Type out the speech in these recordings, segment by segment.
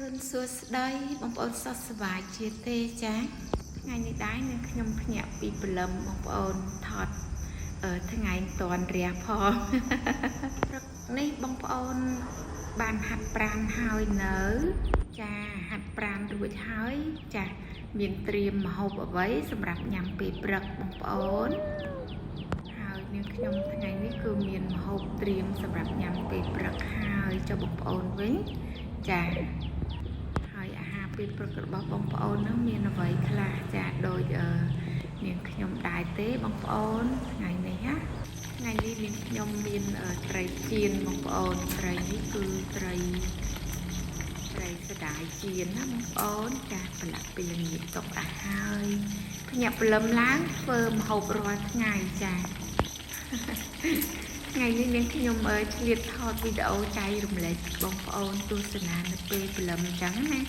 ធឿនសួស្តីបងប្អូនសុខសប្បាយជាទេចាថ្ងៃនេះដែរនឹងខ្ញុំភ្ញាក់ពីព្រលឹមបងប្អូនថតថ្ងៃមិនតាន់រះផងព្រឹកនេះបងប្អូនបានហាត់ប្រាណហើយនៅចាហាត់ប្រាណរួចហើយចាមានត្រៀមម្ហូបអ្វីសម្រាប់ញ៉ាំពេលព្រឹកបងប្អូនហើយនាងខ្ញុំថ្ងៃនេះគឺមានម្ហូបត្រៀមសម្រាប់ញ៉ាំពេលព្រឹកហើយចុះបងប្អូនវិញចាហើយអាហារពេលព្រឹករបស់បងប្អូននឹងមានអ្វីខ្លះចាដូចនាងខ្ញុំដែរទេបងប្អូនថ្ងៃនេះណាថ្ងៃនេះនាងខ្ញុំមានត្រីចៀនបងប្អូនត្រីនេះគឺត្រីត្រីសដាយចៀនណាបងប្អូនចាប្រឡាក់ពីល្ងាចទុកឲ្យហើយភ្ញាក់ព្រលឹមឡើងធ្វើម្ហូបរាល់ថ្ងៃចាថ្ងៃនេះនាងខ្ញុំឆ្លៀតថតវីដេអូចែករំលែកបងប្អូនទស្សនានៅពេលព្រលឹមអញ្ចឹងណា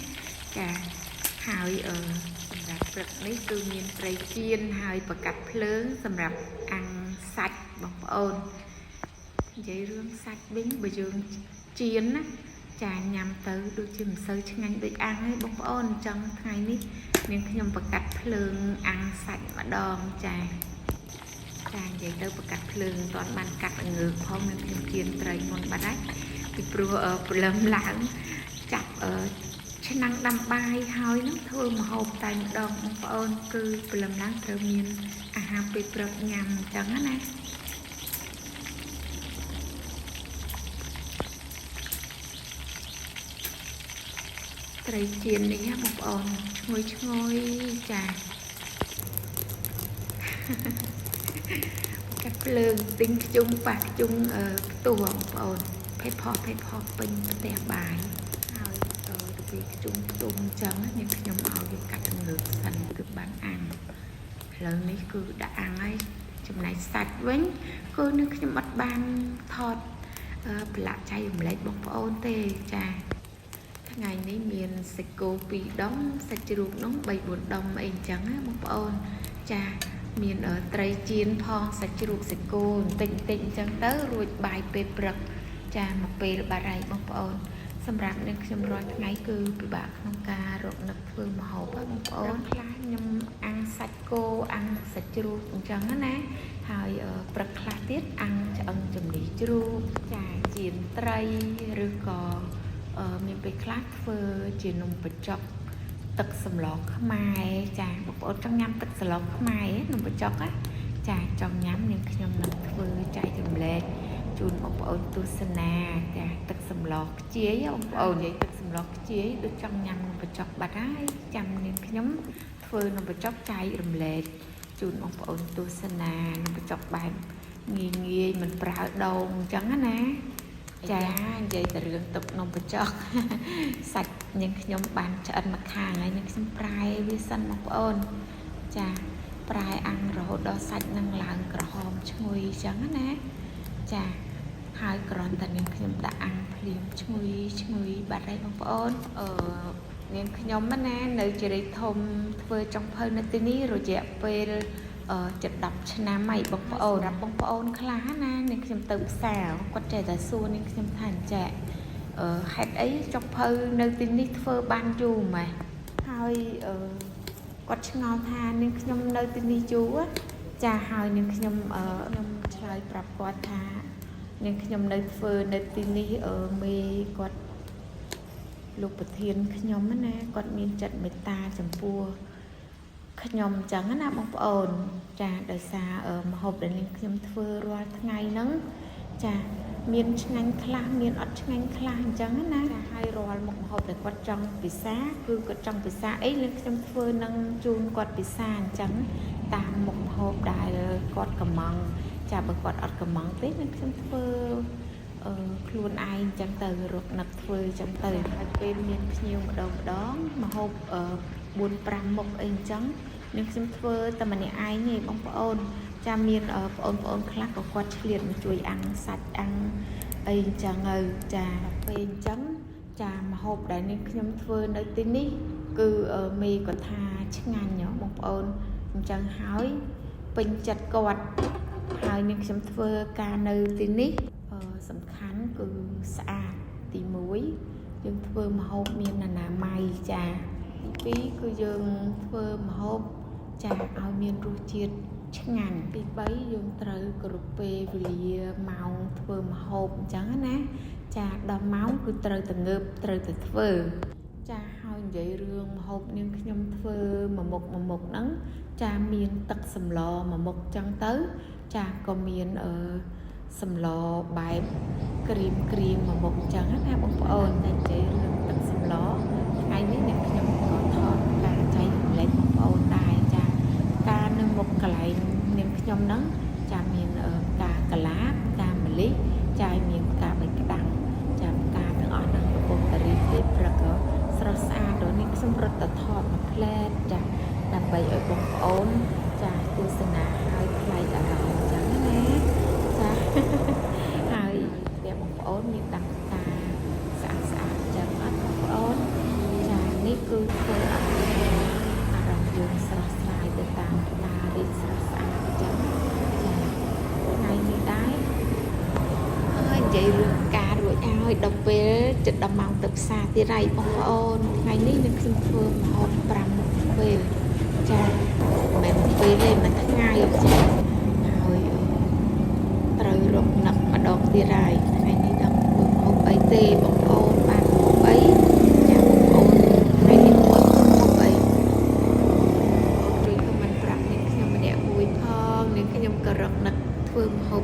ចាហើយសម្រាប់ព្រឹកនេះគឺមានត្រីចៀនហើយប្រកាត់ភ្លើងសម្រាប់អាំងសាច់បងប្អូននិយាយរឿងសាច់វិញបើយើងចៀនណាចាញ៉ាំទៅដូចជាមិនសូវឆ្ងាញ់ដូចអាំងទេបងប្អូនអញ្ចឹងថ្ងៃនេះនាងខ្ញុំប្រកាត់ភ្លើងអាំងសាច់ម្ដងចាចានិយាយទៅប្រកាត់ភ្លើងមិនទាន់បានកាត់ងើកផងនឹងខ្ញុំចៀនត្រីមុនបាត់ហើយពីព្រោះព្រលឹមឡើងចាប់ឆ្នាំងដាំបាយហើយនឹងធ្វើម្ហូបតែម្ដងបងប្អូនគឺព្រលឹមឡើងត្រូវមានអាហារពេលព្រឹកញ៉ាំអញ្ចឹងណាត្រីចៀននេះណាបងប្អូនឈ្ងុយឈ្ងុយចាកាត់ភ្លើងទិញខ្ជុំប៉ះខ្ជុំផ្ទុះបងប្អូនផេះផោះផេះផោះពេញផ្ទះបាយហើយទៅពេលខ្ជុំផ្ទុះអញ្ចឹងនាងខ្ញុំឲ្យវាកាត់ងើកសិនគឺបានអាំងឥឡូវនេះគឺដាក់អាំងហើយចំណែកសាច់វិញគឺនឹងខ្ញុំអត់បានថតប្រឡាក់ចែករំលែកបងប្អូនទេចាថ្ងៃនេះមានសាច់គោ2ដុំសាច់ជ្រូកនោះ3 4ដុំអីអញ្ចឹងណាបងប្អូនចាមានត្រីចៀនផងសាច់ជ្រូកសាច់គោបន្តិចបន្តិចអញ្ចឹងទៅរួចបាយពេលព្រឹកចាមកពេលបាត់ហើយបងប្អូនសម្រាប់នឹងខ្ញុំរាល់ថ្ងៃគឺពិបាកក្នុងការរកនឹកធ្វើម្ហូបបងប្អូនខ្លះខ្ញុំអាំងសាច់គោអាំងសាច់ជ្រូកអញ្ចឹងណាហើយព្រឹកខ្លះទៀតអាំងឆ្អឹងជំនីជ្រូកចាចៀនត្រីឬក៏មានពេលខ្លះធ្វើជានំបញ្ចុកទឹកសម្លខ្មែរចាបងប្អូនចង់ញ៉ាំទឹកសម្លខ្មែរនំបញ្ចុកណាចាចង់ញ៉ាំនាងខ្ញុំនឹងធ្វើចែករំលែកជូនបងប្អូនទស្សនាចាទឹកសម្លខ្ជាយបងប្អូននិយាយទឹកសម្លខ្ជាយដូចចង់ញ៉ាំនំបញ្ចុកបាត់ហើយចាំនាងខ្ញុំធ្វើនំបញ្ចុកចែករំលែកជូនបងប្អូនទស្សនានំបញ្ចុកបែបងាយងាយមិនប្រើដូងអញ្ចឹងណាចានិយាយតែរឿងទឹកនំបញ្ចុកសាច់នាងខ្ញុំបានឆ្អិនមកខាងហើយនាងខ្ញុំប្រែវាសិនបងប្អូនចាប្រែអាំងរហូតដល់សាច់នឹងឡើងក្រហមឈ្ងុយអញ្ចឹងណាចាហើយគ្រាន់តែនាងខ្ញុំដាក់អាំងភ្លាមឈ្ងុយឈ្ងុយបាត់ហើយបងប្អូននាងខ្ញុំណានៅជរីធំធ្វើចុងភៅនៅទីនេះរយៈពេលជិត10ឆ្នាំហើយបងប្អូនរាប់បងប្អូនខ្លះណានាងខ្ញុំទៅផ្សារគាត់ចេះតែសួរនាងខ្ញុំថាអញ្ចេះហេតុអីចុងភៅនៅទីនេះធ្វើបានយូរម៉េះហើយគាត់ឆ្ងល់ថានាងខ្ញុំនៅទីនេះយូរចាហើយនាងខ្ញុំខ្ញុំឆ្លើយប្រាប់គាត់ថានាងខ្ញុំនៅធ្វើនៅទីនេះមេគាត់លោកប្រធានខ្ញុំណាគាត់មានចិត្តមេត្តាចំពោះខ្ញុំអញ្ចឹងណាបងប្អូនចាដោយសារម្ហូបដែលនាងខ្ញុំធ្វើរាល់ថ្ងៃហ្នឹងចាមានឆ្ងាញ់ខ្លះមានអត់ឆ្ងាញ់ខ្លះអញ្ចឹងណាហើយរាល់មុខម្ហូបដែលគាត់ចង់ពិសាគឺគាត់ចង់ពិសាអីនាងខ្ញុំធ្វើនឹងជូនគាត់ពិសាអញ្ចឹងតាមមុខម្ហូបដែលគាត់កំងចាបើគាត់អត់កំងទេនាងខ្ញុំធ្វើខ្លួនឯងអញ្ចឹងទៅរកនឹកធ្វើអញ្ចឹងទៅហើយពេលមានភ្ញៀវម្ដងម្ដងម្ហូប4 5មុខអីអញ្ចឹងនាងខ្ញុំធ្វើតែម្នាក់ឯងទេបងប្អូនចាមានបងប្អូនខ្លះក៏គាត់ឆ្លៀតមកជួយអាំងសាច់អាំងអីអញ្ចឹងទៅចាពេលអញ្ចឹងចាម្ហូបដែលនាងខ្ញុំធ្វើនៅទីនេះគឺមេគាត់ថាឆ្ងាញ់ហ៎បងប្អូនអញ្ចឹងហើយពេញចិត្តគាត់ហើយនាងខ្ញុំធ្វើការនៅទីនេះសំខាន់គឺស្អាតទី1យើងធ្វើ ធ្វើម្ហូបមានអនាម័យចាទី2គឺយើងធ្វើម្ហូបចាឲ្យមានរសជាតិឆ្ងាញ់ទី3យើងត្រូវគោរពពេលវេលាម៉ោងធ្វើម្ហូបអញ្ចឹងណាចាដល់ម៉ោងគឺត្រូវតែងើបត្រូវតែធ្វើ ចាហើយនិយាយរឿងម្ហូបនាងខ្ញុំធ្វើមួយមុខមួយមុខហ្នឹងចាមានទឹកសម្លមួយមុខចឹងទៅចាក៏មានសម្លបែបក្រៀមក្រៀមមួយមុខចឹងណាបងប្អូនតែនិយាយរឿងទឹកសម្លថ្ងៃនេះនាងខ្ញុំក៏ថតការចែករំលែកបងប្អូនដែរចាការនៅមុខកន្លែងនាងខ្ញុំហ្នឹងចាមានផ្កាកលាបផ្កាម្លិះចាមានផ្កាបៃក្តាំងចាផ្កាទាំងអស់ហ្នឹងកំពុងតែរីកទេព្រឹកស្រស់ស្អាតដល់នេះខ្ញុំរត់ទៅថតមួយផ្លែតចាដើម្បីឲ្យបងប្អូនចាទស្សនាហើយប្លែកអារម្មណ៍ចឹងណាចា ហើយផ្ទះបងប្អូនមានដាំផ្កាស្អាតស្អាតចឹងអត់បងប្អូនចានេះគឺធ្វើឲ្យអារម្មណ៍យើងស្រស់ស្រាយទៅតាមផ្ការីកស្រស់ស្អាតចឹងចាថ្ងៃនេះដែរ ហើយនិយាយរឿងការរួចហើយដល់ពេលជិតដល់ម៉ោងទៅផ្សារទៀតហើយបងប្អូនថ្ងៃនេះនឹងខ្ញុំធ្វើម្ហូប5មុខពេលចាមិនមែនពេលទេមួយថ្ងៃចាហើយត្រូវរកនឹកម្ដងទៀតហើយថ្ងៃនេះដល់ធ្វើម្ហូបអីទេបងប្អូនបានម្ហូបអីចាបងប្អូនថ្ងៃនេះបងប្អូនធ្វើម្ហូបអីជួយ comment ប្រាប់នាងខ្ញុំម្នាក់មួយផងនាងខ្ញុំក៏រកនឹកធ្វើម្ហូប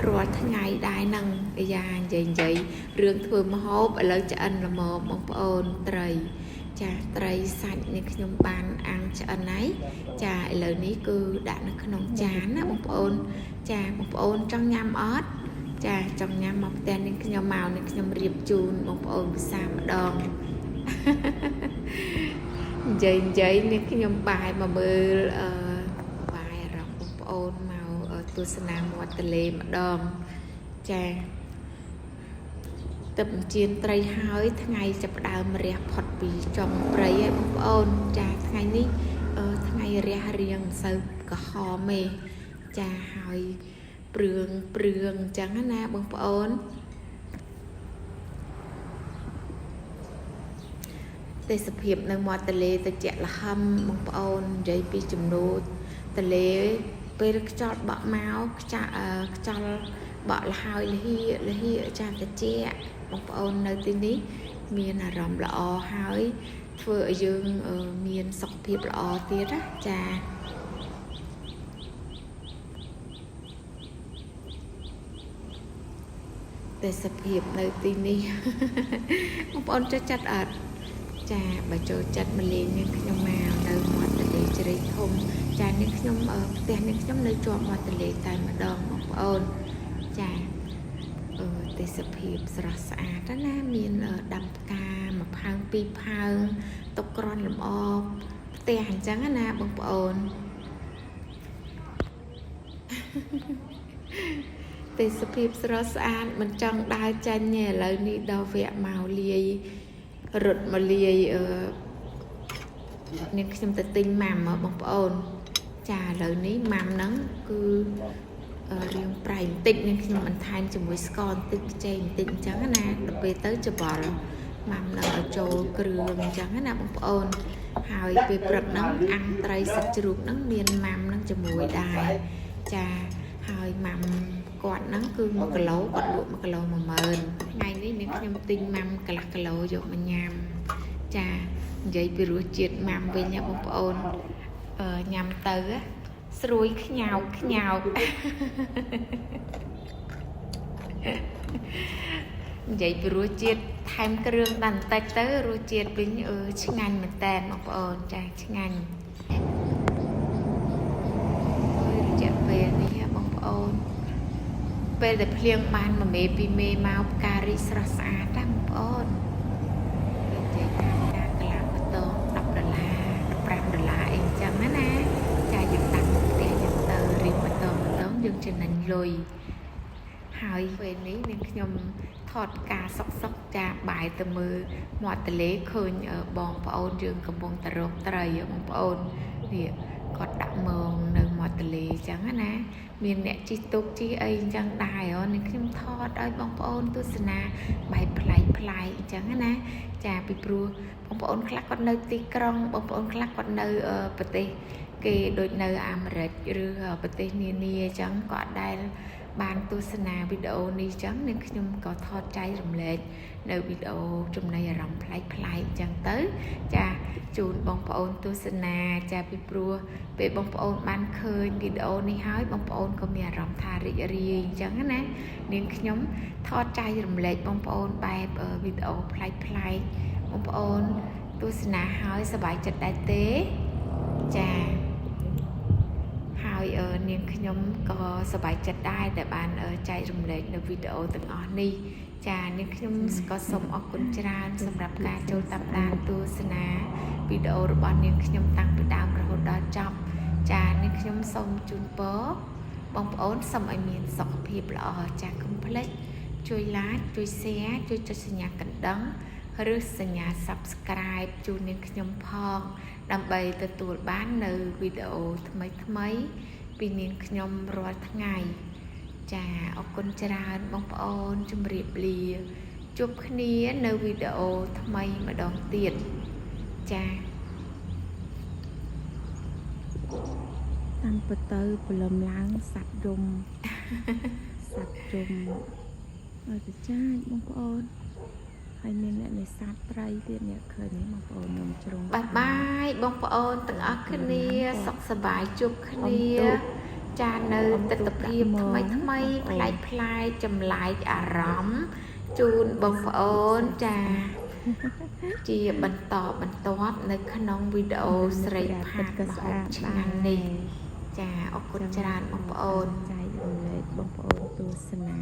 រាល់ថ្ងៃដែរហ្នឹងអាយ៉ានិយាយរឿងធ្វើម្ហូបឥឡូវឆ្អិនល្មមបងប្អូនត្រី ចាត្រីសាច់នេះខ្ញុំបានអាំងឆ្អិនហើយចាឥឡូវនេះគឺដាក់នៅក្នុងចានណាបងប្អូន ចាបងប្អូនចង់ញ៉ាំអត់ចាចង់ញ៉ាំមកផ្ទះនេះខ្ញុំមកនេះខ្ញុំរៀបជូនបងប្អូនពិសាម្ដង និយាយនេះខ្ញុំបាយមកមើលបាយអារម្មណ៍បងប្អូនមកទស្សនាមាត់ទន្លេម្ដងចាទឹកអញ្ជៀនត្រីហើយថ្ងៃចាប់ផ្ដើមរះផុតពីចុងព្រៃហើយបងប្អូនចាថ្ងៃនេះថ្ងៃរះរៀងមិនសូវក្រហមទេចាហើយព្រឿងព្រឿងអញ្ចឹងណាបងប្អូន ទេសភាពនៅមាត់ទន្លេត្រជាក់ល្ហឹមបងប្អូននិយាយពីចំនួនទន្លេពេលខ្យល់បក់មកខ្ចាខ្យល់បក់លហើយលហៀលហៀចាត្រជាក់បងប្អូននៅទីនេះមានអារម្មណ៍ល្អហើយធ្វើឲ្យយើងមានសុខភាពល្អទៀតណាចាទេសភាពនៅទីនេះ បងប្អូនចូលចិត្តអត់ចាបើចូលចិត្តមកលេងនាងខ្ញុំមកនៅមាត់ទន្លេជ្រៃធំចានាងខ្ញុំផ្ទះនាងខ្ញុំនៅជាប់មាត់ទន្លេតែម្ដងបងប្អូនចាទេសភាពស្រស់ស្អាតណាមានដាំផ្កាមួយផើងពីរផើងទុកក្រនលម្អផ្ទះអញ្ចឹងណាបងប្អូន ទេសភាពស្រស់ស្អាតមិនចង់ដើរចាញ់ទេឥឡូវនេះដល់វគ្គមកលាយរត់មកលាយនាងខ្ញុំទៅទិញម៉ាំមកបងប្អូនចាឥឡូវនេះម៉ាំហ្នឹងគឺរាងប្រៃបន្តិចនាងខ្ញុំបន្ថែមជាមួយស្ករបន្តិចខ្ចីបន្តិចអញ្ចឹងណាដល់ពេលទៅច្បល់ម៉ាំហ្នឹងឲ្យចូលគ្រឿងអញ្ចឹងណាបងប្អូនហើយពេលព្រឹកហ្នឹងអាំងត្រីសាច់ជ្រូកហ្នឹងមានម៉ាំហ្នឹងជាមួយដែរចាហើយម៉ាំគាត់ហ្នឹងគឺ1គីឡូគាត់លក់1គីឡូ10000ថ្ងៃនេះនាងខ្ញុំទិញម៉ាំកន្លះគីឡូយកមកញ៉ាំចានិយាយពីរសជាតិម៉ាំវិញណាបងប្អូនញ៉ាំទៅស្រួយខ្ញោកខ្ញោក និយាយពីរសជាតិថែមគ្រឿងដល់បន្តិចទៅរសជាតិវិញឆ្ងាញ់មែនតើបងប្អូនចាឆ្ងាញ់ហើយរយៈពេលនេះបងប្អូនពេលដែលភ្លៀងបានមួយមេពីរមេមកផ្ការីកស្រស់ស្អាតណាបងប្អូននិយាយថាផ្កាកលាបតង10ដុល្លារ15ដុល្លារអីចឹងណាចាយើងដាក់មុខផ្ទះយើងទៅរីកបន្តបន្តយើងចំណេញលុយហើយពេលនេះនាងខ្ញុំថតផ្កាសុកសុកចាបាយទៅមើលមាត់ទន្លេឃើញបងប្អូនយើងកំពុងតែរកត្រីបងប្អូននេះគាត់ដាក់មងនៅមាត់ មាត់ទន្លេអញ្ចឹងណាមានអ្នកជិះទូកជិះអីអញ្ចឹងដែរអូនាងខ្ញុំថតឲ្យបងប្អូនទស្សនាបែបប្លែកប្លែកអញ្ចឹងណាចាពីព្រោះបងប្អូនខ្លះគាត់នៅទីក្រុងបងប្អូនខ្លះគាត់នៅប្រទេសគេដូចនៅអាមេរិកឬប្រទេសនានាអញ្ចឹងក៏អត់ដែលបានទស្សនាវីដេអូនេះអញ្ចឹងនាងខ្ញុំក៏ថតចែករំលែកនៅវីដេអូចំណីអារម្មណ៍ប្លែកប្លែកអញ្ចឹងទៅចាជូនបងប្អូនទស្សនាចាពីព្រោះពេលបងប្អូនបានឃើញវីដេអូនេះហើយបងប្អូនក៏មានអារម្មណ៍ថារីករាយអញ្ចឹងណានាងខ្ញុំថតចែករំលែកបងប្អូនបែបវីដេអូប្លែកប្លែកបងប្អូនទស្សនាហើយសប្បាយចិត្តដែរទេចាហើយនាងខ្ញុំក៏សប្បាយចិត្តដែរដែលបានចែករំលែកនៅវីដេអូទាំងអស់នេះចានាងខ្ញុំក៏សូមអរគុណច្រើនសម្រាប់ការចូលតាមដានទស្សនាវីដេអូរបស់នាងខ្ញុំតាំងពីដើមរហូតដល់ចប់ចានាងខ្ញុំសូមជូនពរបងប្អូនសូមឲ្យមានសុខភាពល្អចាកុំភ្លេចជួយ like ជួយ share ជួយចុចសញ្ញាកណ្ដឹងឬសញ្ញា Subscribe ជូននាងខ្ញុំផង ដើម្បីទទួលបាននៅវីដេអូថ្មីៗពីនាងខ្ញុំរាល់ថ្ងៃ ចាអរគុណច្រើនបងប្អូនជម្រាបលា ជួបគ្នានៅវីដេអូថ្មីម្ដងទៀតចា តាមពិតទៅព្រលឹមឡើងសัตว์យំ សัตว์យំឲ្យទៅចាចបងប្អូនហើយមានអ្នកនេសាទត្រីទៀតអ្នកឃើញទេបងប្អូនខ្ញុំជ្រុង bye bye បងប្អូនទាំងអស់គ្នាសុខសប្បាយជួបគ្នា ចានៅទស្សនភាពថ្មីថ្មីប្លែកប្លែកចម្លែកអារម្មណ៍ជូនបងប្អូនចា ជាបន្តបន្ទាប់នៅក្នុងវីដេអូស្រីផាតម្ហូបឆ្ងាញ់នេះ ចាអរគុណច្រើនបងប្អូន ចែករំលែកបងប្អូនទស្សនា